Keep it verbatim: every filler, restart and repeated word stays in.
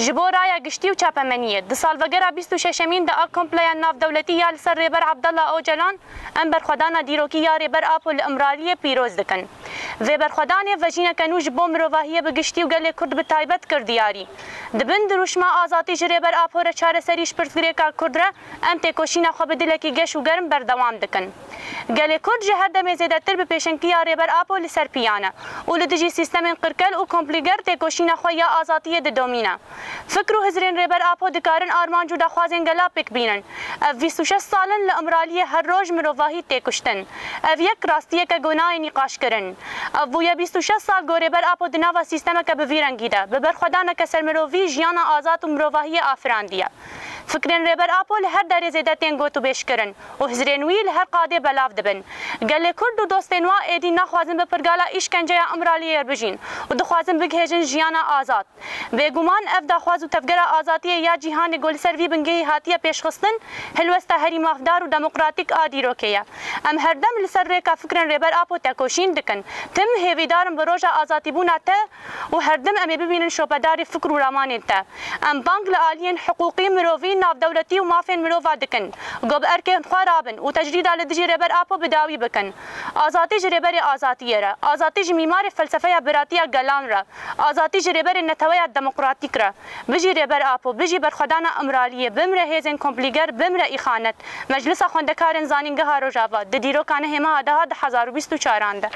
Ji bo raya giştî û çapemeniyê, di salvegera bîst û şeşemîn de a kompleya navdewletî ya li ser Rêber Abdullah Ocalan, em berxwedana dîrokî ya Rêber Apo li Îmraliyê pîroz dikin. Vê berxwedanê vejîneke nû ji bo mirovahiyê bi giştî û gelê Kurd bi taybet kir diyarî. Di bin dirûşma azatî ji Rêber Apo re çareserî ji pirsgirêka Kurd re, em têkoşîna xwe bi dilekî geş û germ berdewam dikin. Gelê Kurd ji her demê zêdetir bi pêşengtiya Rêber Apo li ser piyan e û li dijî sîstemên qirkel û komplîger têkoşîna xwe ya azatiyê didomîne. Fikr û hizrên Rêber Apo dikarin armanc û daxwazên gela pêk bînin. Ev bîst û şeş sal in li Îmraliyê her roj mirovahî tê kuştin. Ev yek rastiyeke ku nayê nîqaşkirin. Ev bûye bîst û şeş sal ku Rêber Apo di nava sîstemeke bi vî rengî de, bi berxwedaneke sermirovî jiyana azad û mirovahiyê afirandiye. Fikrên Rêber Apo li her derê zêde tên gotûbêjkirin û hizrên wî li her qadê belav dibin. Gelê Kurd û dostên wa êdî naxwazin bi pirgala îşkenceya Îmraliyê re bijîn û dixwazin bigihêjin jiyana azad. Bêguman ev daxwaz û tevgera azatiyê ya cîhanê ku li ser vî bingehî hatiye pêşxistin, helwesta herî mafdar û demokratîk a dîrokê ye. Em her dem li ser rêka fikrên Rêber Apo tekoşîn dikin. Tim hêvîdar in bi roja azadîbûna te û her dem em ê bibînin şopedarî fikr û ramanên te. Em bang li aliyên hiqûqî, mirovî, navdewletî û mafên mirova dikin, ku bi erkên xwe rabin û tecrîda li dijî Rêber Apo bi dawî bikin. Azatî ji Rêberê Azatiyê re, azatî ji mîmarê felsefeya biratiya gelan re, azatî ji Rêberê neteweya demokratîk re. Bijî Rêber Apo, bijî berxwedana Îmraliyê, bimre hêzên komplîger, bimre îxanet. Meclisa Xwendekarên Zanîngeha Rojava, di dîroka nehê meha deha du hezar û bîst û çaran de.